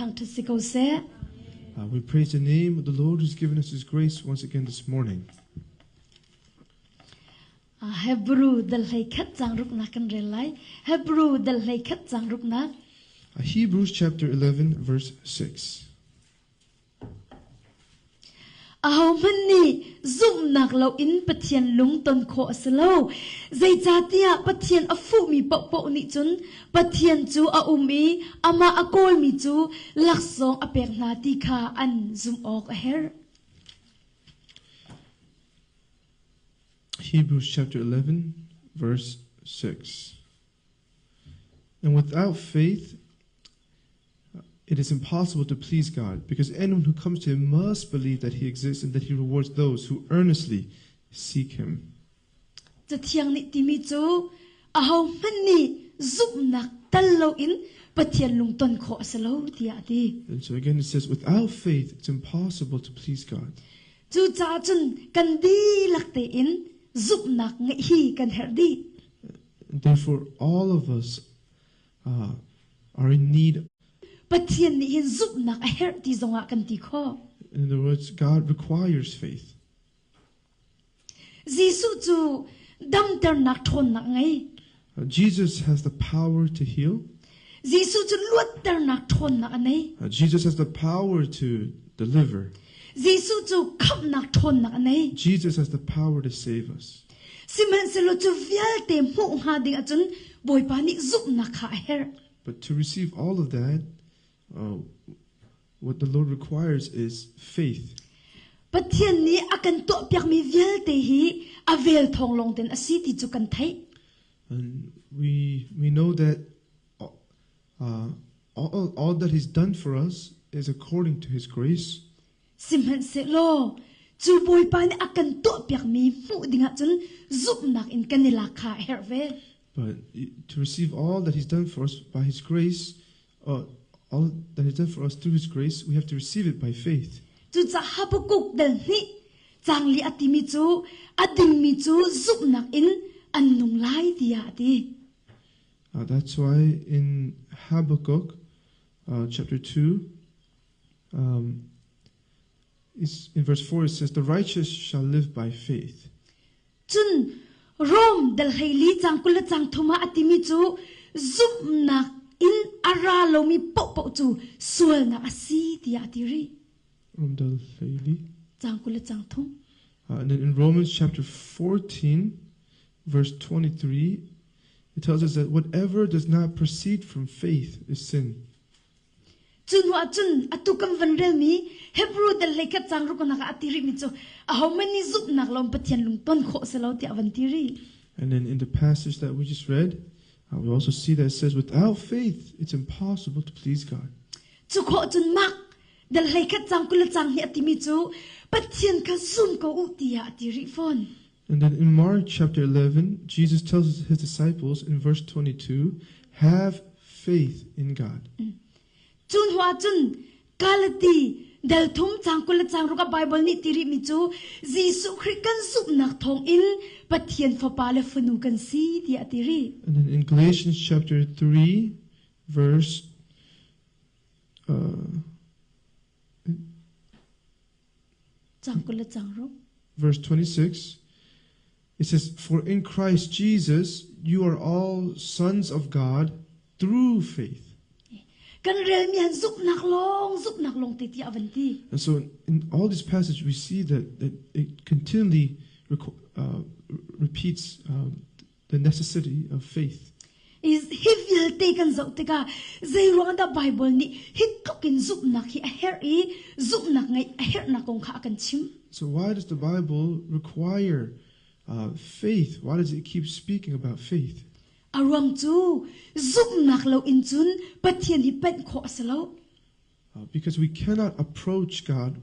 thangṭhat si ko seh. We praise the name of the Lord who's given us His grace once again this morning. Hebrew dal hlei khat cang ruknak kan rel lai. Hebrew dal hlei khat cang ruknak. Hebrews chapter 11 verse 6. Ahohmanh nih zumhnak loin Pathian lung ton khawh a si lo. Zeicahtiah Pathian a fuhmi paohpaoh nih cun Pathian cu a um i amah a kawlmi cu laksawng a pek hna ti kha an zumh awk a herh. Hebrews chapter 11 verse 6. And without faith, it is impossible to please God, because anyone who comes to him must believe that he exists and that he rewards those who earnestly seek him. Cathiang nih timi cu ahohmanh nih zumhnak tal loin Pathian lungton khawh a si lo tiah a ti. And so again it says, without faith, it's impossible to please God. Cucaah cun kan dihlak tein zumhnak ngeih hi kan herh dih. And therefore, all of us are in need. Pathian nih hin zumhnak a herh ti zongah kan ti khawh. In other words, God requires faith. Jesuh cu damternak ṭhawnnak ngei. Jesus has the power to heal. Jesuh cu luatternak ṭhawnnak a nei. Jesus has the power to deliver. Jesuh cu khamhnak ṭhawnnak a nei. Jesus has the power to save us. Sihmanhsehlaw cu vialte hmuh hnga ding ahcun Bawipa nih zumhnak kha a herh. But to receive all of that, what the Lord requires is faith. Pathian nih a kan tuahpiakmi vialte hi a vel thawng lawng ten a si ti cu kan theih. And we know that all that He's done for us is according to His grace. Sihmanhsehlaw cu Bawipa nih a kan tuahpiakmi hmuh dingah cun zumhnak in kan i lak kha a herh ve. But to receive all that He's done for us by His grace, all that He's done for us through His grace, we have to receive it by faith. Cucaah Habakkuk dal hnih cangli a timi cu a dingmi cu zumhnak in an nung lai tiah a ti. That's why in Habakkuk chapter 2, in verse 4 it says, The righteous shall live by faith. Cun Rom dal hleili cang 20 le cang thum ah a timi cu zumhnak in a ra lomi paohpaoh cu sualnak a si tiah a ti rih. Rom dal hleili. Cang 20 le cang thum. And then in Romans chapter 14, verse 23, it tells us that whatever does not proceed from faith is sin. Cu hnu ah cun atu kan van relmi Hebrew dal hleikhat cang ruknak ah a ti rihmi cu ahohmanh nih zumhnak lawng Pathian lungton khawh si lo tiah a van ti rih. And then in the passage that we just read, we also see that it says, without faith, it's impossible to please God. Cu khawh cun mak dal hleikhat cang 20 le cang hnih a timi cu Pathian kha zum ko u tiah a ti rih fawn. And then in Mark chapter 11, Jesus tells his disciples in verse 22, have faith in God. Cu hnu ah cun Galati dal thum cang 20 le cang ruk ah Bible nih ti rihmi cu Jesuh Khrih kan zumhnak thawngin Pathian fapa le fanu kan si tiah a ti rih. And then in Galatians chapter 3 verse Cang 20 le cang ruk. Verse 26 it says for in Christ Jesus you are all sons of God through faith. Kan relmi han zumhnak lawng zumhnak lawng te tiah a van ti. And so in all this passage we see that it continually repeats the necessity of faith. Hi vialte kan zoh tikah zeiruang dah Bible nih hi tluk in zumhnak hi a herh i zumhnak ngeih a herhnak kong kha a kan chimh? So why does the Bible require faith? Why does it keep speaking about faith? A ruang cu zumhnak lo in cun Pathian hi panh khawh a si lo. Because we cannot approach God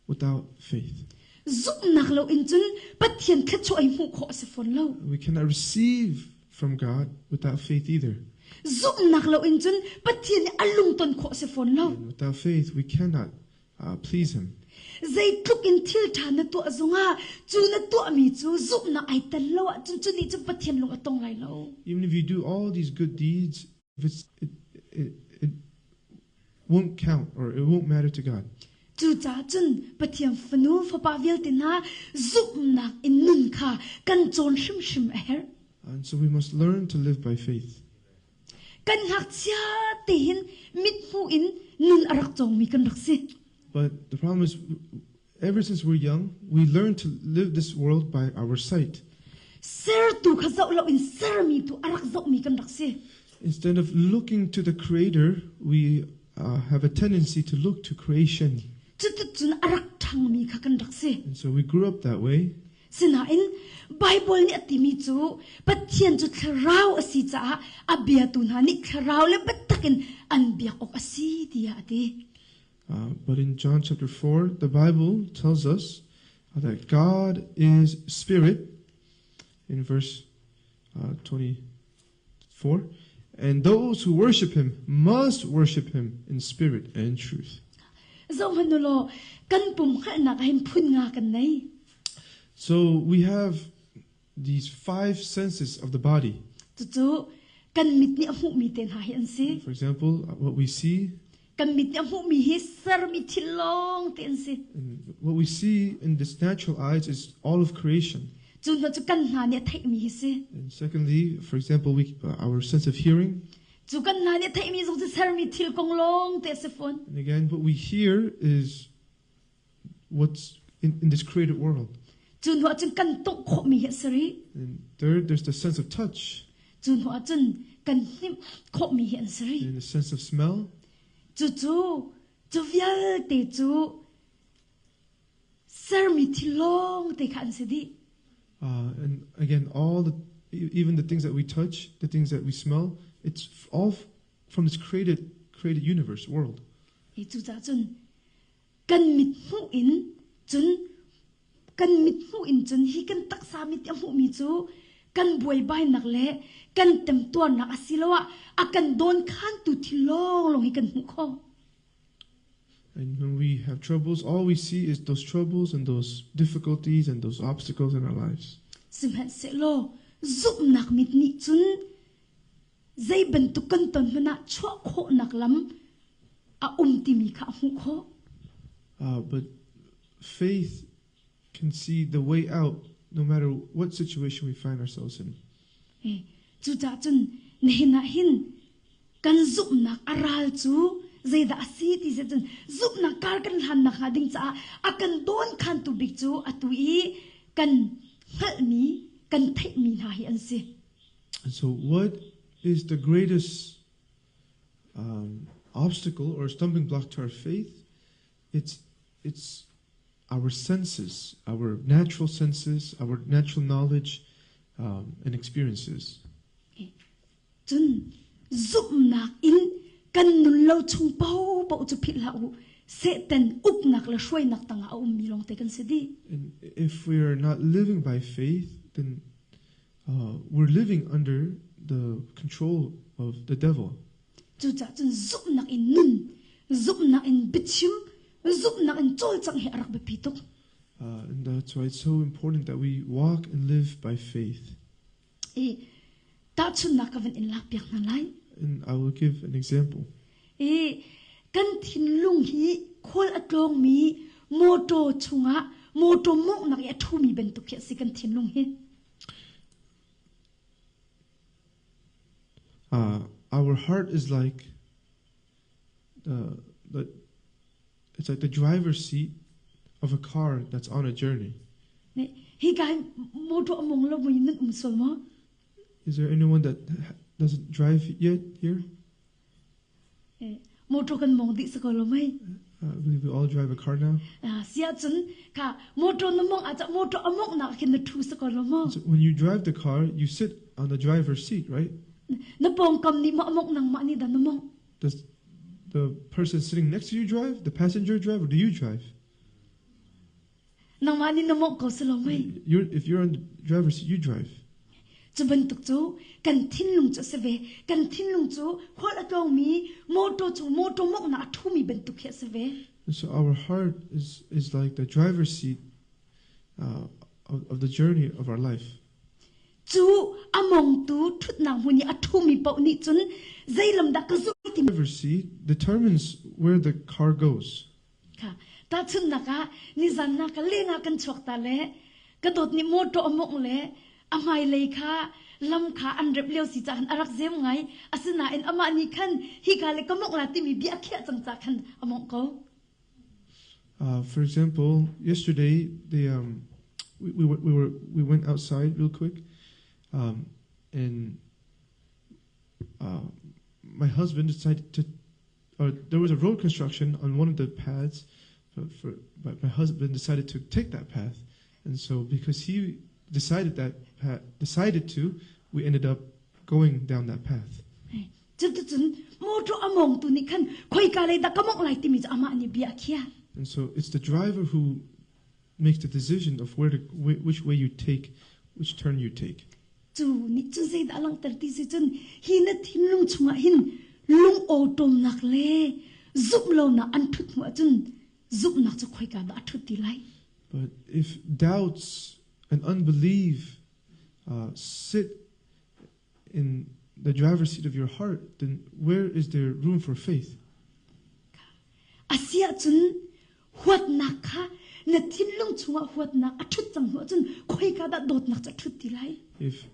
without faith. Zumhnak lo in cun Pathian thluachuah hi hmuh khawh a si fawn lo. We cannot receive from God without faith either. Zumhnak lo in cun Pathian nih a lungton khawh a si fawn lo. And without faith, we cannot please Him. Zeitluk in thil ṭha na tuah zongah cu na tuahmi cu zumhnak ai tel lo ahcun cu nih cun Pathian lung a tong lai lo. Even if you do all these good deeds, if it's, it, it, it won't count or it won't matter to God. Cucaah cun Pathian fanu fapa vialte hna zumhnak in nun kha kan cawn hrimhrim a herh. And so we must learn to live by faith. Kan ngakchia te hin mithmuh in nun a rak cawngmi kan rak si. But the problem is, ever since we're young, we learn to live this world by our sight. Sertu kha zoh loin sermi tu a rak zohmi kan rak si. Instead of looking to the Creator, we have a tendency to look to creation. Cuticun a rak ṭhangmi kha kan rak si. And so we grew up that way. Sinain Baibal nih a timi cu Pathian cu thlarau a si caah a biatu hna nih thlarau le biatak in an biak awk a si tiah a ti. But in John chapter 4, the Bible tells us that God is spirit in verse 24. And those who worship him must worship him in spirit and truth. Zohhmanh u law kan pum hngalhnak ah hin phun nga kan nei. So we have these five senses of the body. Cucu kan mit nih a hmuhmi te hna hi an si. For example, what we see. Kan mit nih a hmuhmi hi sermi thil lawng te an si. And what we see in this natural eyes is all of creation. Cu hna cu kan hna nih a theihmi hi si. And secondly, for example, our sense of hearing. Cu kan hna nih a theihmi zong cu sermi thil kong lawng te a si fawn. And again, what we hear is what's in this created world. Cu hnu ahcun kan tongh khawhmi hi a si rih. And third, there's the sense of touch. Cu hnu ahcun kan hnimh khawhmi hi an si rih. And the sense of smell. Cucu cu vialte cu sermi thil lawng te kha an si dih. And again, all the even the things that we touch, the things that we smell, it's all from this created universe world. Hi cucaah cun kan mit hmuh in cun kan mit hmuh in cun hi kan taksa mit a hmuhmi cu kan buaibainak le kan temtuarnak asiloah a kan dawnkhantu thil lawnglawng hi kan hmuh khawh. And when we have troubles, all we see is those troubles and those difficulties and those obstacles in our lives. Sihmanhsehlaw zumhnak mit nih cun zei bantuk kan ton hmanh ah chuah khawhnak lam a um timi kha a hmuh khawh. But faith can see the way out no matter what situation we find ourselves in. Cucaah cun nihin ah hin kan zumhnak a ral cu zeidah a si ti si cun zumhnak kar kan hlan nakhnga ding caah a kan dawn khantu bik cu atu i kan hngalhmi kan theihmi hna hi an si. And so, what is the greatest obstacle or stumbling block to our faith? It's our senses, our natural senses, our natural knowledge and experiences. Cun zumhnak in kan nun lo chung paohpaoh cu philh hlah u. Satan uknak le hruainak tangah a ummi lawngte kan si dih. And if we are not living by faith, then we're living under the control of the devil. Cucaah cun zumhnak in nun, zumhnak in biachim, zumhnak in cawlcangh hi a rak biapi tuk. And that's why it's so important that we walk and live by faith. I tahchunhnak ka van in lakpiak hna lai. And I will give an example. I kan thinlung hi khual a tlawngmi motor chungah motor mawnghnak i a ṭhumi bantuk khi a si kan thinlung hi. Our heart is like the it's like the driver's seat of a car that's on a journey. Hi ka motor a mong lo mui nan um sual maw? Is there anyone that doesn't drive yet here? Motor kan mong dih sa ko lo mei? I believe we all drive a car now. Sia cun ka motor na mong ah motor a mong nak khin na thu sa ko lo mo? So when you drive the car, you sit on the driver's seat, right? Na pawngkam nih ma mong nang mah nih dah na mong? Does the person sitting next to you drive, the passenger drive, or do you drive? Nangmah nih na mawngh ko si lo mei? If you're on the driver's seat, you drive. Cu bantuk cu kan thinlung cu a si ve. Kan thinlung cu khual a tlawngmi motor chung motor mawnghnak a ṭhumi bantuk khi a si ve. And so our heart is like the driver's seat of the journey of our life. Cu a mongtu ṭhutnak hmun i a ṭhumi paoh nih cun zei lam dah ka zulh ti Driver's seat determines where the car goes. Kha tahchunhnak ah nizan na ka leng ah kan chuak ta le ka dawt nih motor a mawngh le a hmailei kha lam kha an rep lio si ca khan a rak zem ngai. Asinain amah nih khan hika le ka mawngh la timi bia a khiah cang ca khan a mawngh ko. For example, yesterday they we went outside real quick, and my husband decided to or there was a road construction on one of the paths, but my husband decided to take that path, and so because he decided that path, decided to, we ended up going down that path. Cuticun motor a mawngtu nih khan khoika lei dah ka mawngh lai timi cu amah nih bia a khiah. And so it's the driver who makes the decision of where to, which way you take, which turn you take. Cu nih cun zeidah a langhter ti si cun hi na thinlung chungah hin lung awṭawmnak le zumh lonak an ṭhut hnu ahcun zumhnak cu khoika dah a ṭhut ti lai? But if doubts and unbelief sit in the driver's seat of your heart, then where is there room for faith? A si ahcun huatnak kha na thinlung chungah huatnak a ṭhut cang hnu ahcun khoika dah dawtnak cu a ṭhut ti lai? If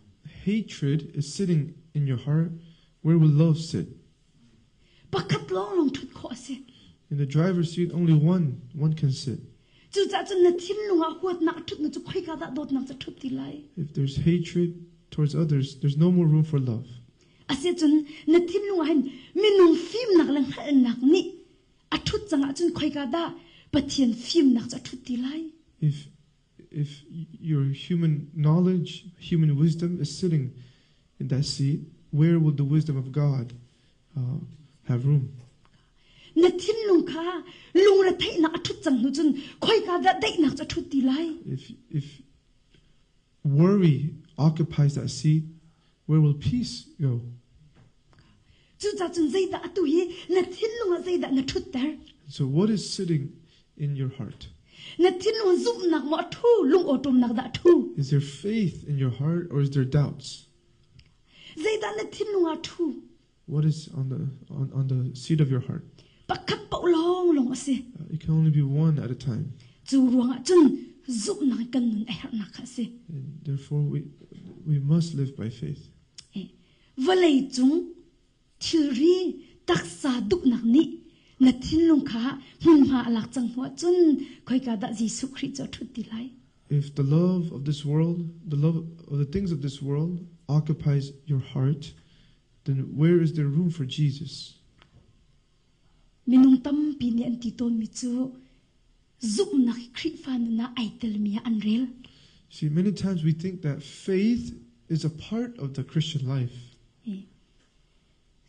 hatred is sitting in your heart, where will love sit? Pakhat lawnglawng ṭhut khawh a si. In the driver's seat, only one can sit. Cucaah cun na thinlung ah huatnak a ṭhut hnu cu khoika dah dawtnak cu a ṭhut ti lai? If there's hatred towards others, there's no more room for love. Asicun na thinlung ah hin minung fimnak le hngalhnak nih a ṭhut cang ahcun khoika dah Pathian fimnak cu a ṭhut ti lai? If your human knowledge, human wisdom is sitting in that seat, where will the wisdom of God have room? Na thinlung kha lungretheihnak a ṭhut cang hnu cun khoika dah daihnak cu a ṭhut ti lai? If worry occupies that seat, where will peace go? Cucaah cun zeidah atu hi na thinlung ah zeidah na ṭhutter? So what is sitting in your heart? Na thinlung zumhnak maw a ṭhu, lungawṭawmnak dah a ṭhu? Is there faith in your heart or is there doubts? Zeidah na thinlung ah ṭhu? What is on the seat of your heart? Pakhat paoh lawnglawng a si. It can only be one at a time. Cu ruangah cun zumhnak kan nun a herhnak kha a si. And therefore we must live by faith. Vawlei cung thilri taksa duhnak nih na thinlung kha hmunhma a lak cang hnu ahcun khoika dah Jesuh Khrih cu a ṭhut ti lai? If the love of this world, the love of the things of this world occupies your heart, then where is there room for Jesus? Minung tampi nih an ti tawnmi cu zumhnak hi Khrihfa nun ah ai telmi ah an rel. See, many times we think that faith is a part of the Christian life.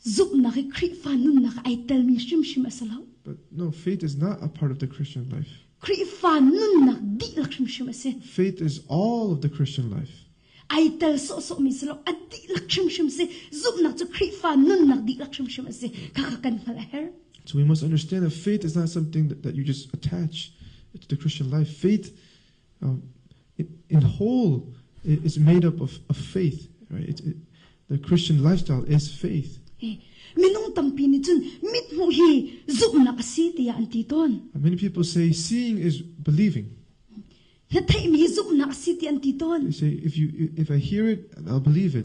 Zumhnak hi Khrihfa nunnak ah ai telmi hrimhrim a si lo. But no, faith is not a part of the Christian life. Khrihfa nunnak dihlak hrimhrim a si. Faith is all of the Christian life. Ai tel sawhsawhmi si lo, a dihlak hrimhrim si. Zumhnak cu Khrihfa nunnak dihlak hrimhrim a si. Khakha kan hngalh a herh. So we must understand that faith is not something that you just attach to the Christian life. Faith, in whole, is made up of faith. Right? The Christian lifestyle is faith. Minung tampi nih cun mithmuh hi zumhnak a si tiah an ti tawn. Many people say seeing is believing. Na theihmi hi zumhnak a si ti an ti tawn. They say if I hear it, I'll believe it.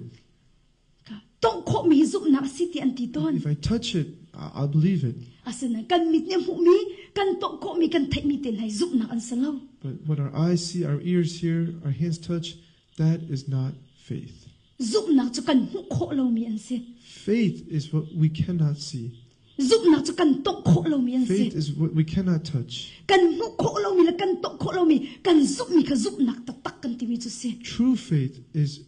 Tongh khawhmi hi zumhnak a si ti an ti tawn. If I touch it, I'll believe it. Asinain kan mit nih hmuhmi, kan tongh khawhmi, kan theihmi te hna hi zumhnak an si lo. But what our eyes see, our ears hear, our hands touch, that is not faith. Zumhnak cu kan hmuh khawh lomi an si. Faith is what we cannot see. Zumhnak cu kan tongh khawh lomi an si. Faith is what we cannot touch. Kan hmuh khawh lomi le kan tongh khawh lomi, kan zumhmi kha zumhnak taktak kan timi cu si. True faith is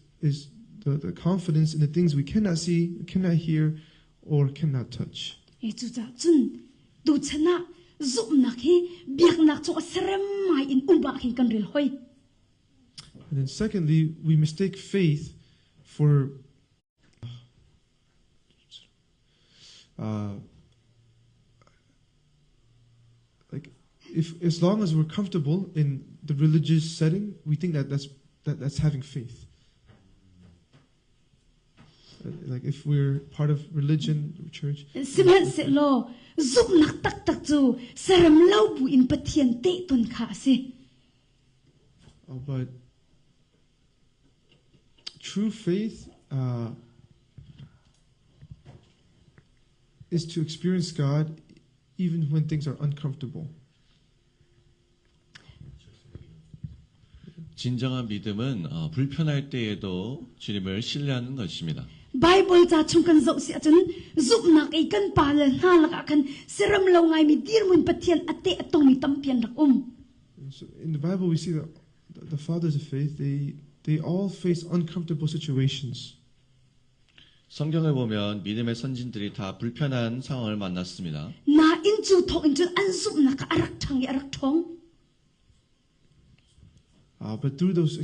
the confidence in the things we cannot see, cannot hear, or cannot touch. E cucaah cun tuchan ah zumhnak hi biaknak cung a serem ngai in um ah khin kan rel hoi. And then secondly, we mistake faith for like if as long as we're comfortable in the religious setting, we think that that's having faith. Like if we're part of religion, church. Sihmanhsehlaw zumhnak taktak cu siarem lo buin Pathian tehton kha a si. But true faith is to experience God even when things are uncomfortable. 진정한 믿음은 불편할 때에도 주님을 신뢰하는 것입니다. Bible ca chung kan zoh si ahcun zumhnak i kan pale hna lakah khan siarem lo ngaimi dirhmun Pathian a teh a tongmi tampi an rak um. So in the Bible, we see that the fathers of faith, they all face uncomfortable situations. 성경을 보면 믿음의 선진들이 다 불편한 상황을 만났습니다. Nain cu thawk in cun an zumhnak kha a rak ṭhang i a rak ṭhawng. But through those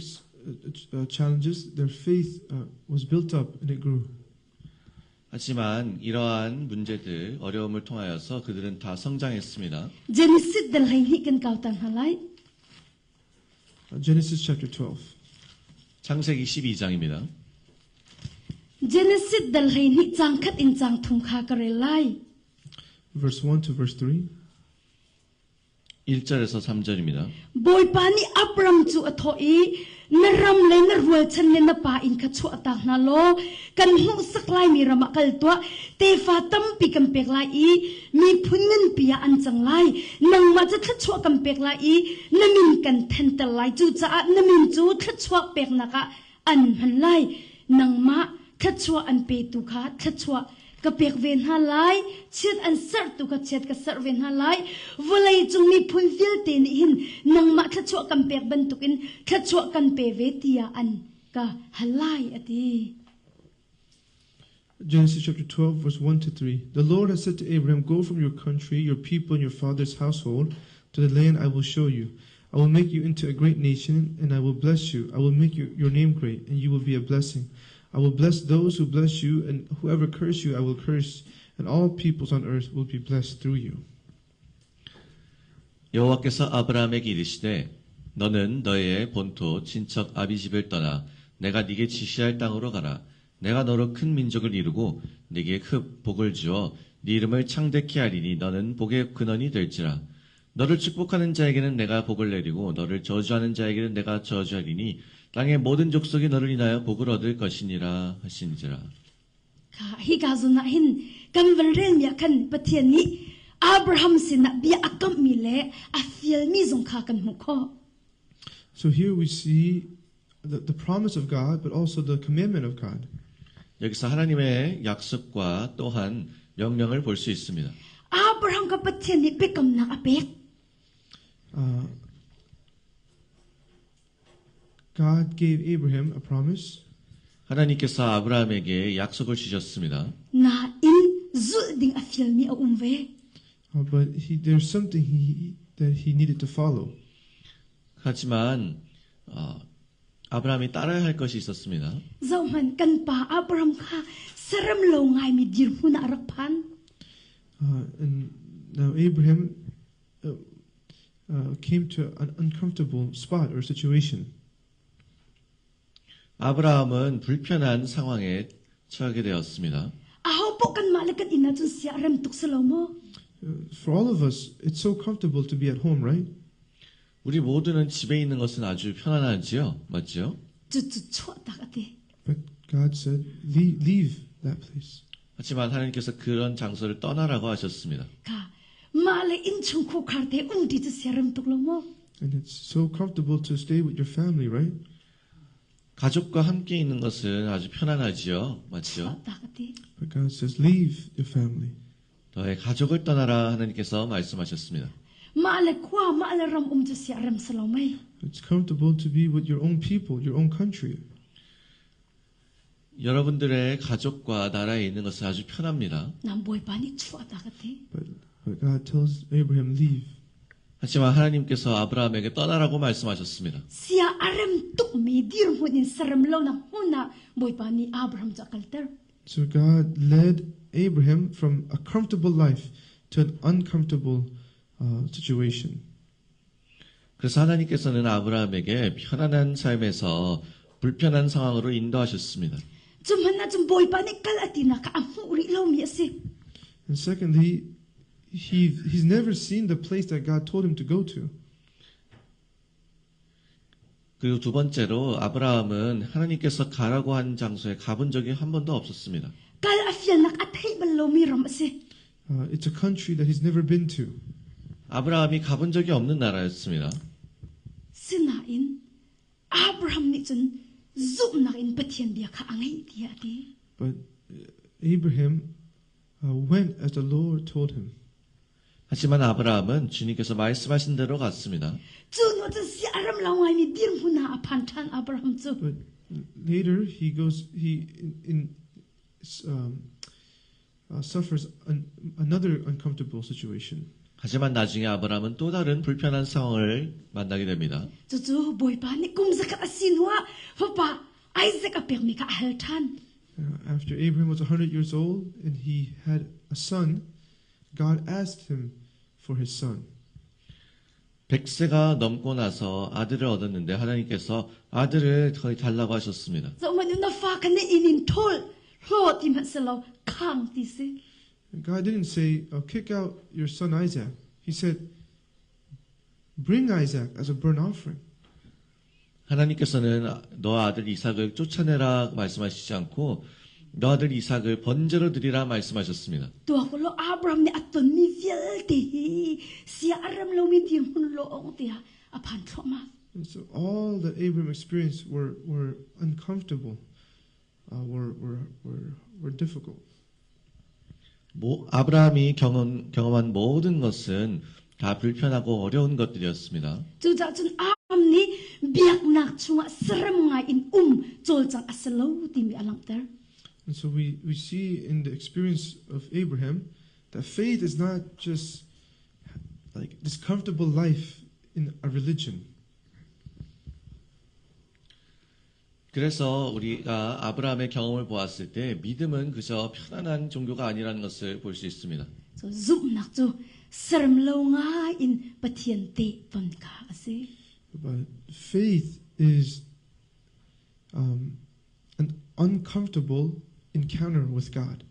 challenges, their faith was built up and it grew. 하지만 이러한 문제들, 어려움을 통하여서 그들은 다 성장했습니다. Genesis dal 12 kan kau ta hna lai. Genesis chapter 12. 창세기 12장입니다. Genesis dal 12 caang khat in caang thum kha ka rel lai. Verse 1 to verse 3. 1절에서 3절입니다. Bawipa nih Abram cu a thawh i, Na ram le na rualchan le na pa inn kha chuahtak hna law kan hmuhsak laimi ram ah kal tuah. Tefa tampi kan pek lai i miphun nganpi ah an cang lai. Nangmah cu thluachuah kan pek lai i na min kan thenter lai. Cucaah na min cu thluachuah peknak ah an hman lai. Nangmah thluachuah an petu kha thluachuah ka pek ve hna lai, chiat an serhtu kha chiat ka serh ve hna lai. Vawlei cung miphun vialte nih hin nangmah thluachuah kan pek bantukin thluachuah kan pe ve tiah an ka hal lai, a ti. Genesis chapter 12, verse 1 to 3. The Lord has said to Abraham, "Go from your country, your people, and your father's household to the land I will show you. I will make you into a great nation, and I will bless you. I will make your name great, and you will be a blessing. I will bless those who bless you, and whoever curse you, I will curse, and all peoples on earth will be blessed through you." 여호와께서 아브라함에게 이르시되 너는 너의 본토 친척 아비 집을 떠나 내가 네게 지시할 땅으로 가라. 내가 너로 큰 민족을 이루고 네게 큰 복을 주어 네 이름을 창대케 하리니 너는 복의 근원이 될지라. 너를 축복하는 자에게는 내가 복을 내리고 너를 저주하는 자에게는 내가 저주하리니 땅의 모든 족속이 너를 인하여 복을 얻을 것이니라 하신지라. Kha hika zawn ah hin kan van relmi ah khan Pathian nih Abraham sinah bia a kamhmi le a fialmi zong kha kan hmuh khawh. So here we see the promise of God, but also the commandment of God. 여기서 하나님의 약속과 또한 명령을 볼 수 있습니다. Abraham kha Pathian nih biakamnak a pek. God gave Abraham a promise. 하나님께서 아브라함에게 약속을 주셨습니다. Nain zulh ding a fialmi a um ve. But there's something that he needed to follow. 하지만 아브라함이 따라야 할 것이 있었습니다. Zohhmanh, kan pa Abraham kha siarem lo ngaimi dirhmun ah a rak phan. And now Abraham came to an uncomfortable spot or situation. 아브라함은 불편한 상황에 처하게 되었습니다. Aho paoh kanmah le kan inn ahcun sia a rem tuk si lo maw? For all of us, it's so comfortable to be at home, right? 우리 모두는 집에 있는 것은 아주 편안하지요, 맞죠? Cucu chuahtak a ti. But God said, "Leave that place." 하지만 하나님께서 그런 장소를 떠나라고 하셨습니다. Kha mah le innchungkhar te umṭi cu siarem tuk lo maw? And it's so comfortable to stay with your family, right? 가족과 함께 있는 것은 아주 편안하지요, 맞죠? Chuahtak a ti. But God says, "Leave your family." 너의 가족을 떠나라 하나님께서 말씀하셨습니다. Mah le khua, mah le ram um cu siarem si lo mei. It's comfortable to be with your own people, your own country. 여러분들의 가족과 나라에 있는 것은 아주 편합니다. Nain Bawipa nih chuahtak a ti. But God tells Abraham, "Leave." 하지만 하나님께서 아브라함에게 떠나라고 말씀하셨습니다. Sia a rem tukmi dirhmun in siarem lonak hmun ah Bawipa nih Abraham cu a kalter. So God led Abraham from a comfortable life to an uncomfortable situation. 그래서 하나님께서는 아브라함에게 편안한 삶에서 불편한 상황으로 인도하셨습니다. Cu hmanh ahcun Bawipa nih kal a tinak kha a hmuh rih lomi a si. And secondly, he's never seen the place that God told him to go to. 그리고 두 번째로 아브라함은 하나님께서 가라고 한 장소에 가본 적이 한 번도 없었습니다. Kal a fialnak a theih bal lomi ram a si. It's a country that he's never been to. 아브라함이 가본 적이 없는 나라였습니다. Sinain Abraham nih cun zumhnak in Pathian bia kha a ngaih tiah a ti. But Abraham went as the Lord told him. 하지만 아브라함은 주님께서 말씀하신 대로 갔습니다. Cu hnu cun sia a rem lo ngaimi dirhmun ah a phan ṭhan Abraham cu. But later he goes, he in, in, suffers another uncomfortable situation. 하지만 나중에 아브라함은 또 다른 불편한 상황을 만나게 됩니다. Cucu Bawipa nih kum zakhat a si hnuah fapa Isaac a pekmi kha a hal ṭhan. After Abraham was 100 years old and he had a son, God asked him for his son. 100세가 넘고 나서 아들을 얻었는데 하나님께서 아들을 거의 달라고 하셨습니다. Zohhmanh u, na fa kha na inn in ṭhawl hlaw ti hmanh si lo, khang ti si. God didn't say, oh, kick out your son Isaac. He said, bring Isaac as a burnt offering. 하나님께서는 너 아들 이삭을 쫓아내라 말씀하시지 않고 너 아들 이삭을 번제로 드리라 말씀하셨습니다. Tuak law Abraham nih a tonmi vialte hi sia a rem lomi dirhmun lawng tiah a phan thluahmah. And so all that Abraham experienced were uncomfortable, were difficult. 아브라함이 경험한 모든 것은 다 불편하고 어려운 것들이었습니다. Cucaah cun Abraham nih biaknak chungah serem ngai in um cawlcang a si lo timi a langhter. And so we see in the experience of Abraham that faith is not just like this comfortable life in a religion. 그래서 우리가 아브라함의 경험을 보았을 때 믿음은 그저 편안한 종교가 아니라는 것을 볼 수 있습니다. So zumhnak cu serem lo ngai in Pathian te ton kha a si. But faith is an uncomfortable encounter with God.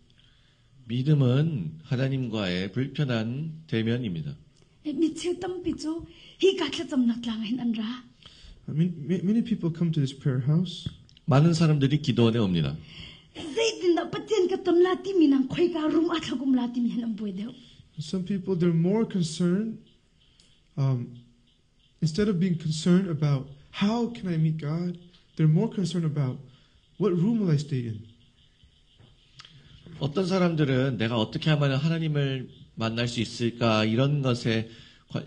믿음은 하나님과의 불편한 대면입니다. Mi cheu tampi cu hika thlacamnak tlang hin an ra. I mean, many people come to this prayer house. 많은 사람들이 기도원에 옵니다. Zeitindah Pathian ka ton la timi nang khoika room a thlagum la timi hin an buai deuh. Some people, they're more concerned, instead of being concerned about how can I meet God, they're more concerned about what room will I stay in. 어떤 사람들은 내가 어떻게 하면 하나님을 만날 수 있을까 이런 것에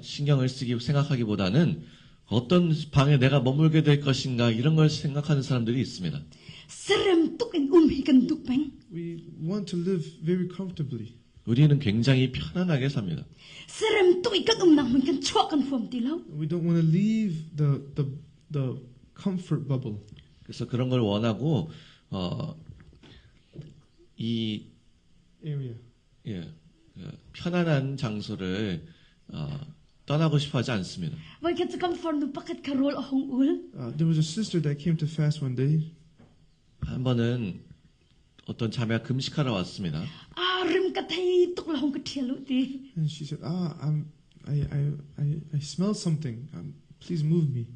신경을 쓰기 생각하기보다는 어떤 방에 내가 머물게 될 것인가 이런 걸 생각하는 사람들이 있습니다. Serem tuk in um hi kan duh peng. We want to live very comfortably. 우리는 굉장히 편안하게 삽니다. Serem tuk i kan umnak hmun kan chuah kan huam ti lo. We don't want to leave the comfort bubble. 그래서 그런 걸 원하고, 이 area. 예, 그 편안한 장소를 떠나고 싶어하지 않습니다. Voi khat cu kan farnu pakhat kha rawl a hung ul. There was a sister that came to fast one day. 한 번은 어떤 자매가 금식하러 왔습니다. 아, rim ka thei tuk la hong ka thial u ti. And she said, I smell something. Please move me.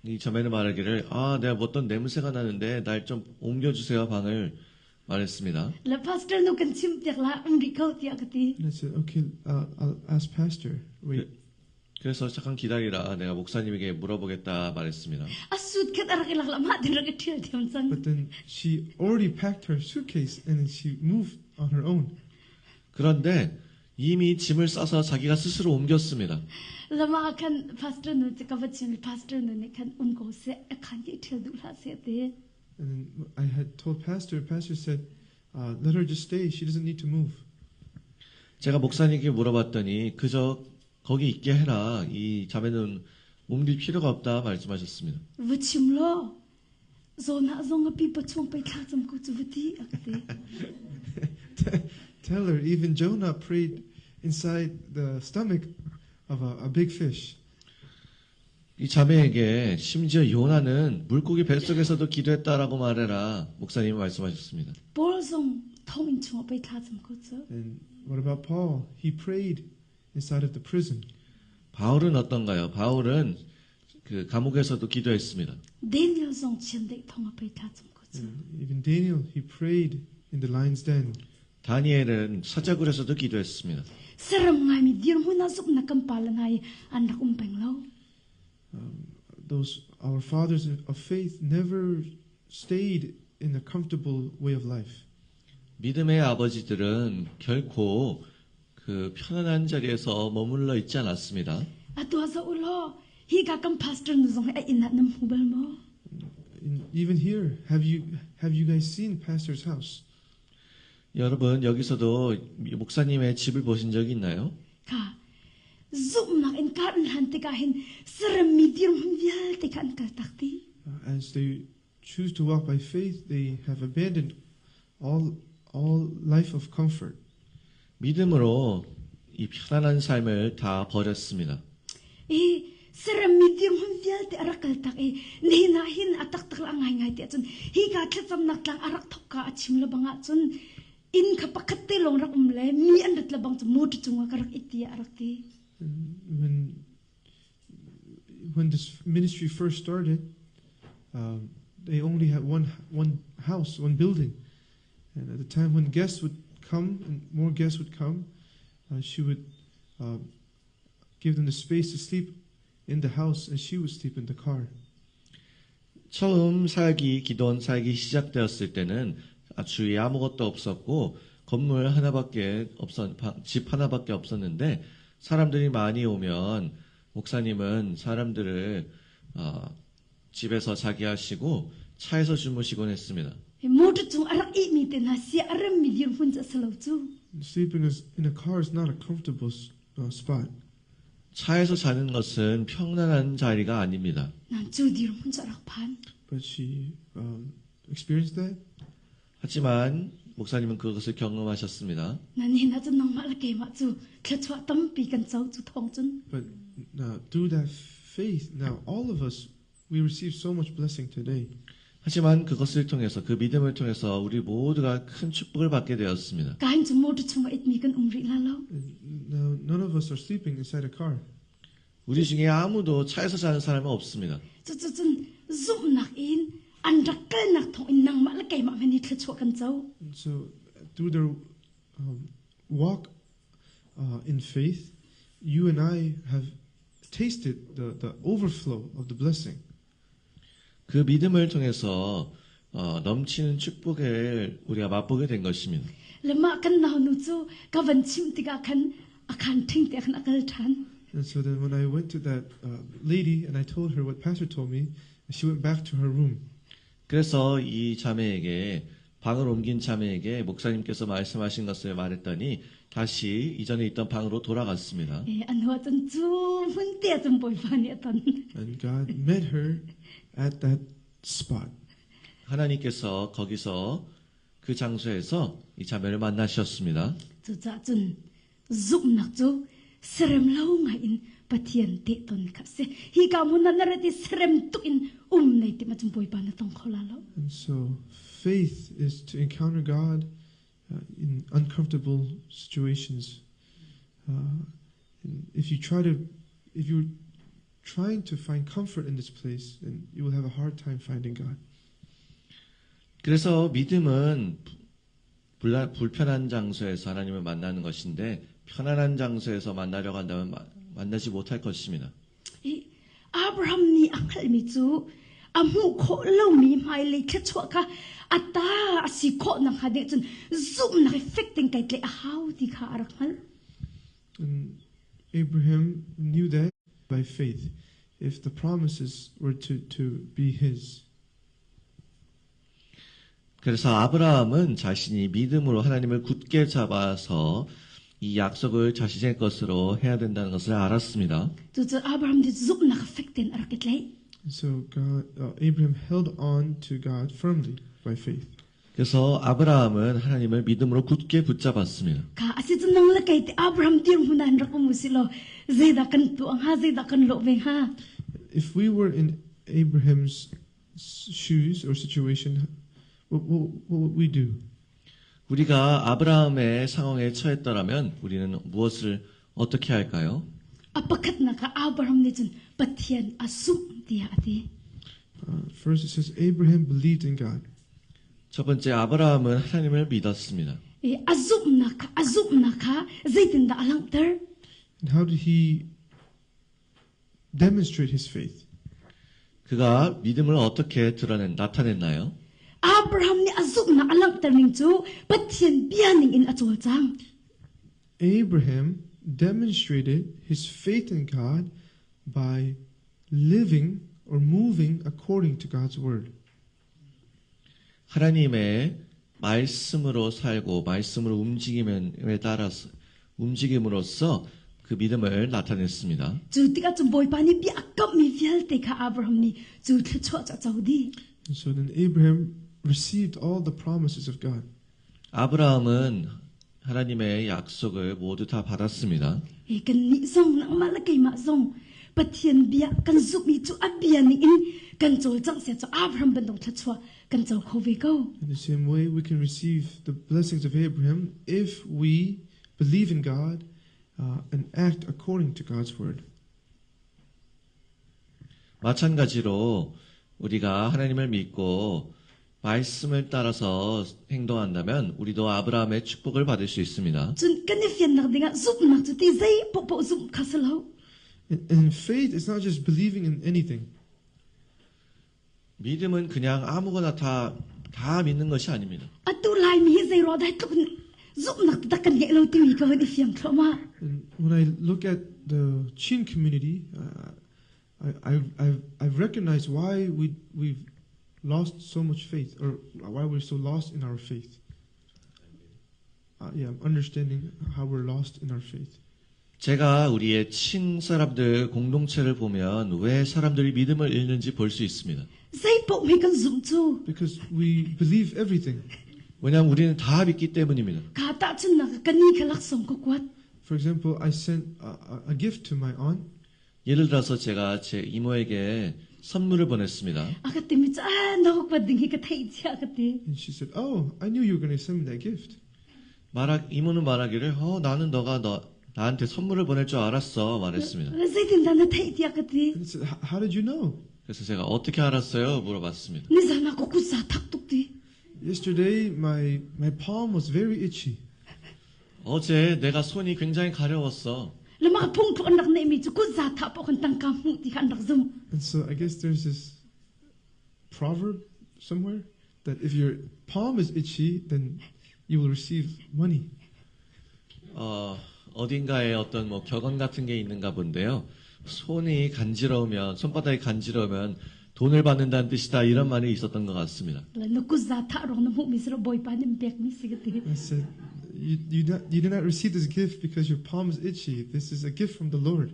이 자매는 말하기를, 아, 내가 어떤 냄새가 나는데 날 좀 옮겨주세요 방을 말했습니다. Le pastor nu kan chim tiak la um ri kau tiak ka ti. And I said, okay, I'll ask pastor. Wait. 그래서 잠깐 기다리라. 내가 목사님에게 물어보겠다 말했습니다. 아, suit ket arak ilak la ma din rak i thial thiam cang. But then she already packed her suitcase and then she moved on her own. 그런데 이미 짐을 싸서 자기가 스스로 옮겼습니다. Lama kan pastor nu te ka va chim pastor nu ne kan ko se khan ki thial du la se te. And then I had told pastor, pastor said, let her just stay. She doesn't need to move. 제가 목사님께 물어봤더니 그저 거기 있게 해라. 이 자매는 옮길 필요가 없다 말씀하셨습니다. Va chim lo. Zona zonga pi pa chung pai thla cham ko chu ti akte. Tell her even Jonah prayed inside the stomach of a big fish. 이 자매에게 심지어 요나는 물고기 뱃속에서도 기도했다라고 말해라 목사님이 말씀하셨습니다. Paul zong thonginn chungah pei thlacam ko cu. And what about Paul? He prayed inside of the prison. 바울은 어떤가요? 바울은 그 감옥에서도 기도했습니다. Daniel zong chiandeih thong ah pei thlacam ko cu. And even Daniel, he prayed in the lion's den. 다니엘은 사자굴에서도 기도했습니다. Siaherh ngaimi dirhmun ah zumhnak kan pale hna hi an rak um peng lo. Those our fathers of faith never stayed in a comfortable way of life. 믿음의 아버지들은 결코 그 편안한 자리에서 머물러 있지 않았습니다. Atu ah zoh u law, hika kan pastor nu zong hi a inn ah nan hmu bal maw? Even here, have you guys seen pastor's house? 여러분 여기서도 목사님의 집을 보신 적이 있나요? Kha zumhnak in kar an hlan tikah hin siaremmi dirhmun vialte kha an kaltak dih. As they choose to walk by faith, they have abandoned all life of comfort. 믿음으로 이 편안한 삶을 다 버렸습니다. I siaremmi dirhmun vialte a rak kaltak i nihin ah hin a taktak le a ngaingai ti ahcun hika thlacamnak tlang a rak thawkka a chim le bang ahcun inn kha pakhat te lawng rak um le mi an rat le bang cu motor cungah ka rak it tiah a rak ti. And when this ministry first started, they only had one house, one building, and at the time when guests would come and more guests would come, she would give them the space to sleep in the house, and she would sleep in the car. 처음 사역이 기도원 사역이 시작되었을 때는 주위에 아무것도 없었고 건물 하나밖에 없었 집 하나밖에 없었는데 사람들이 많이 오면 목사님은 사람들을 집에서 자게 하시고 차에서 주무시곤 했습니다. Motor cung a rak ihmi te hna sia a remmi dirhmun cu a si lo cu. Sleeping in a car is not a comfortable spot. 차에서 자는 것은 평안한 자리가 아닙니다. Nain cu dirhmun cu a rak phan. But she experienced that. 하지만 목사님은 그것을 경험하셨습니다. Nain nihin ahcun nangmah le keimah cu thluachuah tampi kan co cu thawng cun. But through that faith, now all of us, we receive so much blessing today. 하지만 그것을 통해서 그 믿음을 통해서 우리 모두가 큰 축복을 받게 되었습니다. Kahin cu motor chungah itmi kan um rih la lo. And now none of us are sleeping inside a car. 우리 중에 아무도 차에서 자는 사람은 없습니다. Cucun zumhnak in an rak kalnak thawng in nangmah le keimah hmanh hi thluachuah kan co. And so through their walk in faith, you and I have tasted the overflow of the blessing. 그 믿음을 통해서 넘치는 축복을 우리가 맛보게 된 것입니다. Le mah kan nau nu cu ka van chimh tikah khan a khan ṭhing te khan a kal ṭhan. And so then when I went to that lady and I told her what pastor told me, she went back to her room. 그래서 이 자매에게 방을 옮긴 자매에게 목사님께서 말씀하신 것을 말했더니 다시 이전에 있던 방으로 돌아갔습니다. Eh, a hnu ahcun cu hmun te ahcun Bawipa nih a ton. And God met her at that spot. 하나님께서 거기서 그 장소에서 이 자매를 만나셨습니다. Cucaah cun zumhnak cu siarem lo ngaiin Pathian te ton kha si. Hi ka hmun ah na rat i siarem tuk in um nei ti ma cun Bawipa na tong kho la lo. And so faith is to encounter God in uncomfortable situations. And if you're trying to find comfort in this place, then you will have a hard time finding God. 그래서 믿음은 불편한 장소에서 하나님을 만나는 것인데 편안한 장소에서 만나려고 한다면 만나지 못할 것입니다. 이 Abraham nih a hngalhmi cu a hmuh khawh lomi hmailei thluachuah kha a ta a si khawh nakhnga ding cun zumhnak i fek tein kai tlaih a hau ti kha a rak hngalh. And Abraham knew that by faith, if the promises were to be his. 그래서 아브라함은 자신이 믿음으로 하나님을 굳게 잡아서 이 약속을 자신의 것으로 해야 된다는 것을 알았습니다. Cucu Abraham nih zumhnak fek tein a rak i tlaih. And so Abraham held on to God firmly by faith. 그래서 아브라함은 하나님을 믿음으로 굳게 붙잡았습니다. Kha a si cu nang le kei ti Abraham dirhmun ah rak um usih law zeidah kan tuah hnga, zeidah kan lawh ve hnga? If we were in Abraham's shoes or situation, what would we do? 우리가 아브라함의 상황에 처했더라면 우리는 무엇을 어떻게 할까요? A pakhatnak ah Abraham nih cun Pathian a zumh tiah a ti. First, it says Abraham believed in God. 첫 번째 아브라함은 하나님을 믿었습니다. I a zumhnak kha a zumhnak kha zeitindah a langhter? And how did he demonstrate his faith? 그가 믿음을 어떻게 드러낸 나타냈나요? Abraham nih a zumhnak a langhter ning cu Pathian bia ning in a cawlcang. Abraham demonstrated his faith in God by living or moving according to God's word. 하나님의 말씀으로 살고 말씀으로 움직임에 따라서 움직임으로써 그 믿음을 나타냈습니다. Cu tikah cun Bawipa nih bia a kamhmi vialte kha Abraham nih cu thluachuah cu a co dih. And so then Abraham received all the promises of God. 아브라함은 하나님의 약속을 모두 다 받았습니다. Hi kannih zong nangmah le keimah zong Pathian bia kan zumhmi cu a bia ning in kan cawlcangh sia cu Abraham bantuk thluachuah kan co kho ve ko. In the same way, we can receive the blessings of Abraham if we believe in God and act according to God's word. 마찬가지로 우리가 하나님을 믿고 말씀을 따라서 행동한다면 우리도 아브라함의 축복을 받을 수 있습니다. Cun kan i fiannak dingah zumhnak cu ti zei paohpaoh zumh kha si lo. And faith is not just believing in anything. 믿음은 그냥 아무거나 다 믿는 것이 아닙니다. Atu Laimi hi zei ruah dah tluk in zumhnak taktak kan ngeih lo timi ka hun i fiang thluahmah. And when I look at the Chin community, I've recognized why we've lost so much faith, or why we're so lost in our faith. Yeah, I'm understanding how we're lost in our faith. 제가 우리의 친 사람들 공동체를 보면 왜 사람들이 믿음을 잃는지 볼 수 있습니다. Zei paoh hme kan zumh cu. Because we believe everything. 왜냐하면 우리는 다 믿기 때문입니다. Ka tahchunhnak ka ni kha laksawng ka kuat. For example, I sent a gift to my aunt. 예를 들어서 제가 제 이모에게 선물을 보냈습니다. A ka timi cu, ah, na ka kuat ding hi ka theih cia ka ti. And she said, Oh, I knew you were going to send me that gift. 이모는 말하기를, 나는 너가 나한테 선물을 보낼 줄 알았어 말했습니다. Zeitindah na theih tiah ka ti. And I said, How did you know? 그래서 제가 어떻게 알았어요? 물어봤습니다. Nizan ah ka kut za thak tuk ti. Yesterday, my palm was very itchy. 어제 내가 손이 굉장히 가려웠어. Le mah phungthluk an rak neihmi cu kut za thah paoh khan tangka hmuh ti kha an rak zumh. And so I guess there's this proverb somewhere that if your palm is itchy, then you will receive money. 어딘가에 어떤 격언 같은 게 있는가 본데요. 손이 간지러우면, 손바닥이 간지러우면 돈을 받는다는 뜻이다 이런 말이 있었던 것 같습니다. Le na kut za thah ruang na hmuhmi si lo Bawipa nih pekmi si ka ti. I said, you did not receive this gift because your palm is itchy. This is a gift from the Lord.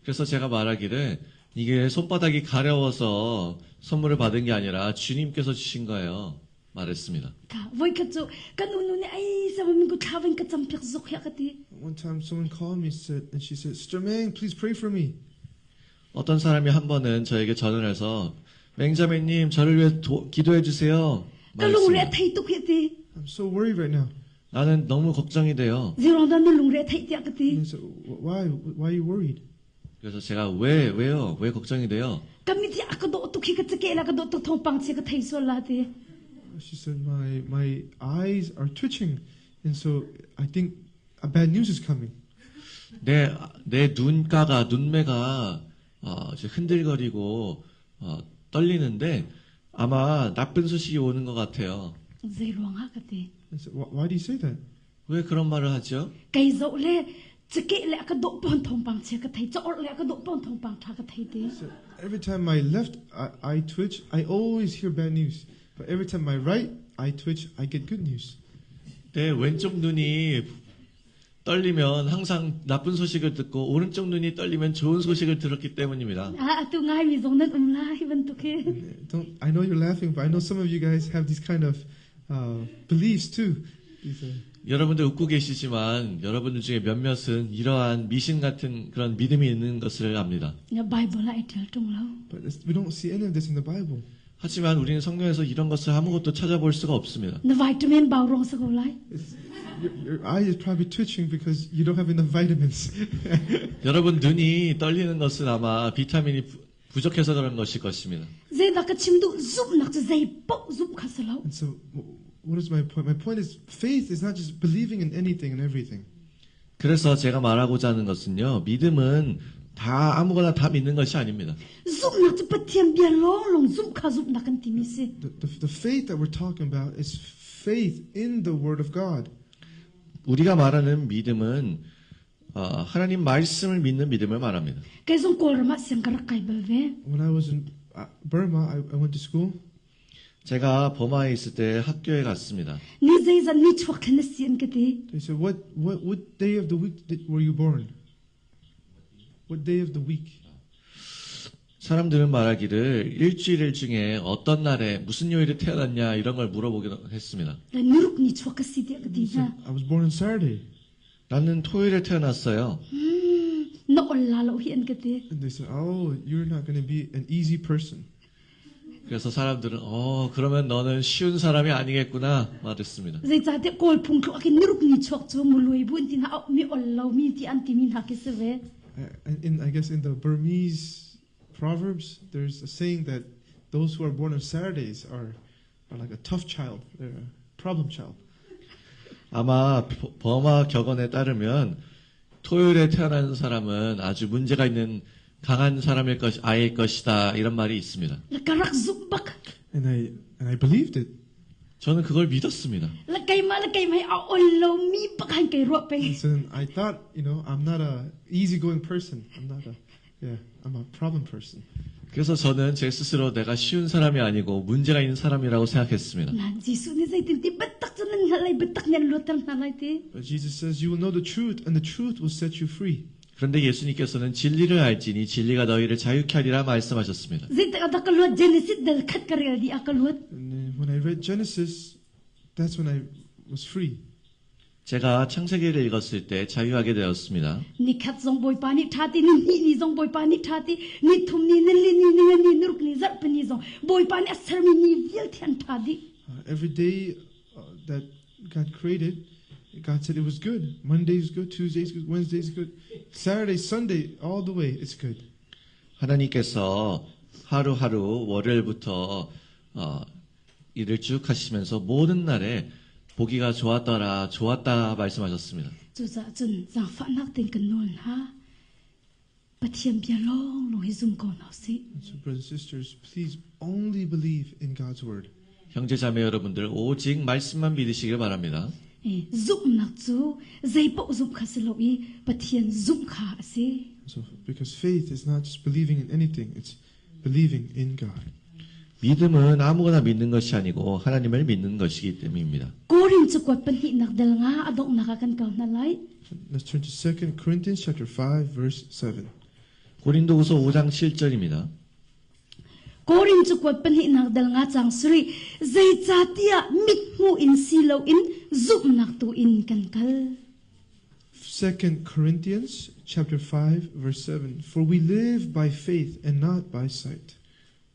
그래서 제가 말하기를 이게 손바닥이 가려워서 선물을 받은 게 아니라 주님께서 주신 거예요. 말했습니다. Ka voi khat cu kan unu nih ai sama min ku thla vin ka cam piak zuk hiah ka ti. One time someone called me and she said, Sister Meng, please pray for me. 어떤 사람이 한 번은 저에게 전화를 해서 맹자매님 저를 위해 기도해 주세요. Ka lung re 말했습니다. thei tuk hiah ti. I'm so worried right now. 나는 너무 걱정이 돼요. Zei ruang dah na lung re thei tiah ka ti. And I said, why? Why are you worried? 그래서 제가 왜요? 왜 걱정이 돼요? Ka mit hi a ka dawh tuk hi ka cakeh la ka dawh tuk thawngpang chia ka thei sual la ti. She said, my eyes are twitching, and so I think a bad news is coming. 내 눈가가, 눈매가 이제 흔들거리고 떨리는데 아마 나쁜 소식이 오는 것 같아요. Zei ruang ah ka ti. I said, why do you say that? 왜 그런 말을 하죠? Kei zoh le cakeh le ka dawh pon thawngpang chia ka thei, caorh le ka dawh pon thawngpang tha ka thei ti. So every time my left eye twitch, I always hear bad news. But every time my right eye twitch, I get good news. 내 왼쪽 눈이 떨리면 항상 나쁜 소식을 듣고 오른쪽 눈이 떨리면 좋은 소식을 들었기 때문입니다. 아, 또 ngai mi zong nan um la hi bantuk hi. Don't, I know you're laughing, but I know some of you guys have these kind of beliefs too. These, 여러분들 웃고 계시지만 여러분들 중에 몇몇은 이러한 미신 같은 그런 믿음이 있는 것을 압니다. Na Bible ah ai ṭial ṭung lo. But we don't see any of this in the Bible. 하지만 우리는 성경에서 이런 것을 아무것도 찾아볼 수가 없습니다. Na vitamin bau ruang si ko lai. Your eye is probably twitching because you don't have enough vitamins. 여러분 눈이 떨리는 것은 아마 비타민이 부족해서 그런 것일 것입니다. Zeidah ka chim duh zumhnak cu zei paoh zumh kha si lo. And so, what is my point? My point is, faith is not just believing in anything and everything. 그래서 제가 말하고자 하는 것은요, 믿음은 다 아무거나 다 믿는 것이 아닙니다. Zumhnak cu Pathian bia lawnglawng zumh kha zumhnak kan timi si. The faith that we're talking about is faith in the Word of God. 우리가 말하는 믿음은 하나님 말씀을 믿는 믿음을 말합니다. Kei zong Kawlram ah siang ka rak kai bal ve. When I was in Burma, I went to school. 제가 버마에 있을 때 학교에 갔습니다. Ni zeizat ni chuak thlen na si an ka ti. They said, what day of the week were you born? What day of the week? 사람들은 말하기를 일주일 중에 어떤 날에 무슨 요일에 태어났냐 이런 걸 물어보기도 했습니다. Le niruk ni chuak ka si tiah ka ti He said, hna. I was born on Saturday. 나는 토요일에 태어났어요. Na ol la lo hi an ka ti. And they said, oh, you're not going to be an easy person. 그래서 사람들은 그러면 너는 쉬운 사람이 아니겠구나 말했습니다. Zeicahtiah Kawl phungthluk ah khin niruk ni chuak cu muluai bu an ti hna, oh, mi ol lo mi ti an timi hna khi si ve. I guess in the Burmese proverbs, there's a saying that those who are born on Saturdays are like a tough child. They're a problem child. 아마 버마 격언에 따르면 토요일에 태어난 사람은 아주 문제가 있는 강한 사람일 것, 아이일 것이다 이런 말이 있습니다. Le ka rak zumh bak. And I believed it. 저는 그걸 믿었습니다. Le keimah, le keimah hi a ol lo mi bak han kei ruah peng. And so then I thought, I'm not a easygoing person. I'm not a, yeah, I'm a problem person. 그래서 저는 제 스스로 내가 쉬운 사람이 아니고 문제가 있는 사람이라고 생각했습니다. 난 지수는 zaitin ti biatak cu nan hngalh lai, biatak nan luatter hna lai ti. But Jesus says, you will know the truth, and the truth will set you free. 그런데 예수님께서는 진리를 알지니 진리가 너희를 자유케 하리라 말씀하셨습니다. Zeitik ah dah ka luat Genesis dal khat ka rel di ah ka luat. And then when I read Genesis, that's when I was free. 제가 창세기를 읽었을 때 자유하게 되었습니다. Ni khat zong Bawipa nih ṭha ti, ni hnih ni zong Bawipa nih ṭha ti, ni thum ni, ni li ni, ni nga ni, ni ruk ni, zarhpi ni zong Bawipa nih a sermi ni vialte an ṭha dih. Every day that God created, God said it was good. Monday is good, Tuesday is good, Wednesday is good, Saturday, Sunday, all the way, it's good. 하나님께서 하루하루 월요일부터 일을 쭉 하시면서 모든 날에 보기가 좋았더라, 좋았다 말씀하셨습니다. Cucaah cun zaangfahnak tein kan nawl hna. Pathian bia lawng lawng hi zum ko hna usih. So, brothers and sisters, please only believe in God's word. 형제자매 여러분들 오직 말씀만 믿으시길 바랍니다. 예, zumhnak cu zeipaoh zumh kha si lo i Pathian zumh kha a si. So, because faith is not just believing in anything, it's believing in God. 믿음은 아무거나 믿는 것이 아니고 하나님을 믿는 것이기 때문입니다. Korin cakuat pahnihnak dal nga a donghnak ah kan kal hna lai. Let's turn to 2 Corinthians chapter 5 verse 7. 고린도후서 5장 7절입니다. Korin cakuat pahnihnak dal nga cang suri zeicahtiah mithmuh in si loin zumhnak tu in kan kal. 2 Corinthians chapter 5 verse 7. For we live by faith and not by sight.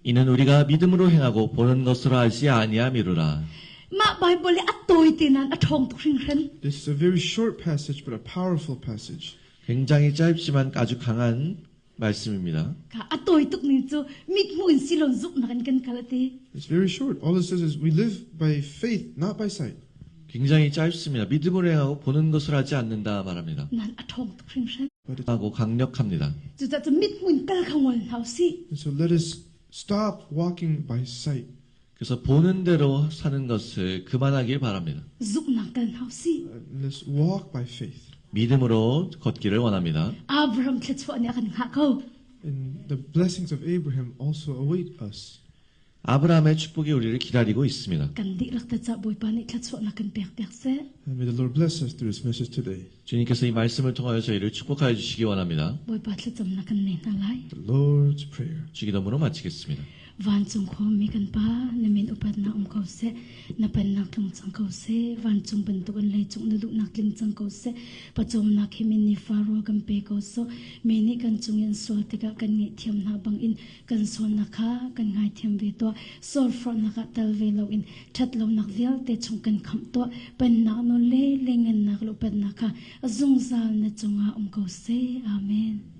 이는 우리가 믿음으로 행하고 보는 것으로 하지 아니함이로라. Mah Bible i a tawi te nain a ṭhawng tuk hringhran. This is a very short passage but a powerful passage. 굉장히 짧지만 아주 강한 말씀입니다. Ka a tawi tuk ning cu mithmuh in si lo zumhnak in kan kal a ti. It's very short. All it says is we live by faith, not by sight. 굉장히 짧습니다. 믿음으로 행하고 보는 것을 하지 않는다 말합니다. Nan a ṭhawng tuk hringhran. But it's 하고 강력합니다. Cucaah cu mithmuh in kal kha ngol hna usih. And so let us stop walking by sight. 그래서 보는 대로 사는 것을 그만하길 바랍니다. Zumhnak kal hna usih. Let's walk by faith. 믿음으로 걷기를 원합니다. Abraham thluachuah nih a kan hngah ko. And the blessings of Abraham also await us. 아브라함의 축복이 우리를 기다리고 있습니다. Kan dihlak te ca Bawipa nih thluachuahnak kan pek piak seh. And may the Lord bless us through this message today. 주님께서 이 말씀을 통하여 저희를 축복하여 주시기 원합니다. Bawipa thlacamnak kan nei hna lai. The Lord's Prayer. 주기도문으로 마치겠습니다. Vancung khuami kan Pa, na min upatnak um ko seh. Na pennak tlung cang ko seh. Vancung bantukin leicung na duhnak tling cang ko seh. Pawcawmnak hi min nifa rawl kan pe ko sawh. Mi nih kan cung i an sual tikah kan ngaihthiam hna bangin kan sualnak kha kan ngaithiam ve tuah. Sualforhnak ah tel ve loin ṭhatlonak vialte chung kan khamh tuah. Pennak nawl le lengngannak le upatnak kha zungzal na cungah um ko seh. Amen.